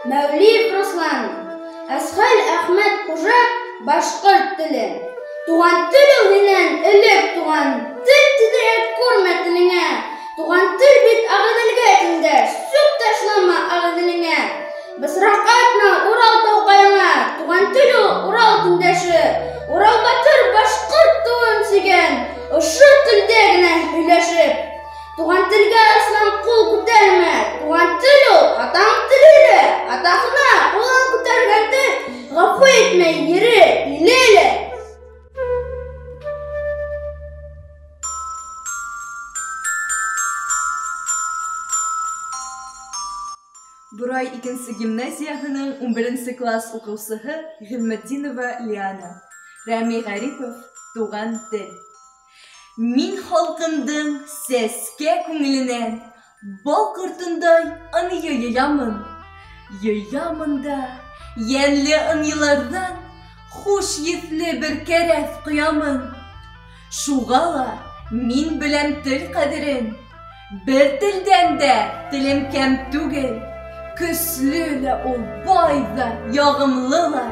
Мәүлиев Руслан. Әсхәл Әхмәт Хужа башҡорт теле. Туған тел ул һинән элек туған. Тел тиҙерәк күрмә телеңә. Туған тел бит Ағиҙелгә тиңдәш. Сүп ташлама Ағиҙелеңә. Бысраҡ атма Урал тауҡайыңа. Туған тел ул Урал тиңдәше. Урал батыр башҡорт тыуын сөйгән. Ошо телдә генә һөйләшеп. Туған телгә арыҫлан ҡул күтәрмә. Туған тел ул атаң теле лә. Атаһына ҡулын күтәргән тел ғәфү итмәй ере, иле лә. Борай икенсе гимназияһының 11 класс уҡыусыһы Ғилметдинова Лиана. Рәми Ғарипов, Туған тел. Мин халҡымдың сәскә күңеленән бал ҡортондай ынйы йыямын. Йыямын да йәнле ынйыларҙан хуш еҫле бер кәрәҫ ҡоямын. Шуға ла мин беләм тел ҡәҙерен. Бер телдән дә телем кәм түгел. Көслө лә ул, бай ҙа, яғымлы ла.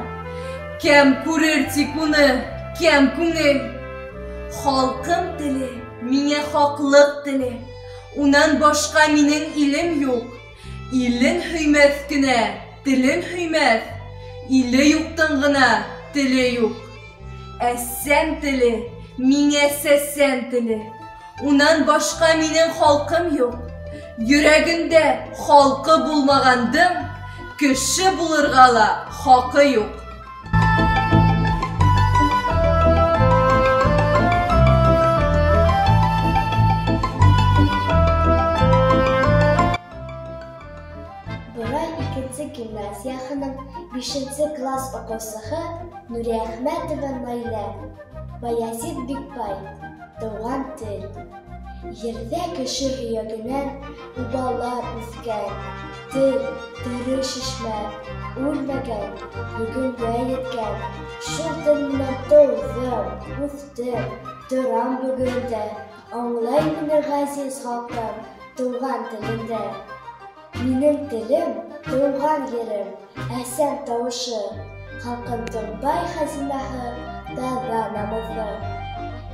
Кәм күрер тик уны, кәм күңел. Халҡым теле, миңә хаҡлыҡ теле. Унан башҡа минең илем юҡ. Илен һөймәҫ кенә, телен һөймәҫ. Иле юҡтың ғына теле юҡ. Әсәм теле, миңә сәсән теле. Унан башҡа минең халҡым юҡ. Йөрәгендә халҡы булмағандың кеше булырға ла хаҡы юҡ. Борай икенсе гимназияһының 5 класс уҡыусыһы Нуриәхмәтова Наилә. Баязит Бикбай. Тыуған тел. Ерҙә кеше һөйәгенән убалар үҫкән. Тел тере шишмә, үлмәгән, бөгөнгә еткән. Шул тел менән тыуҙым, үҫтем, торам бөгөн дә. Аңлай мине ғәзиз халҡым тыуған телендә. Минең телем, тыуған ерем, әсәм тауышы. Халҡымдың бай хазинаһы, таҙа намыҫы.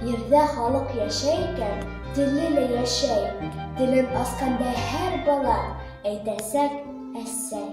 Ерҙә халыҡ йәшәй икән, теле лә йәшәй. Телен асҡанда һәр бала әйтәсәк әсәй.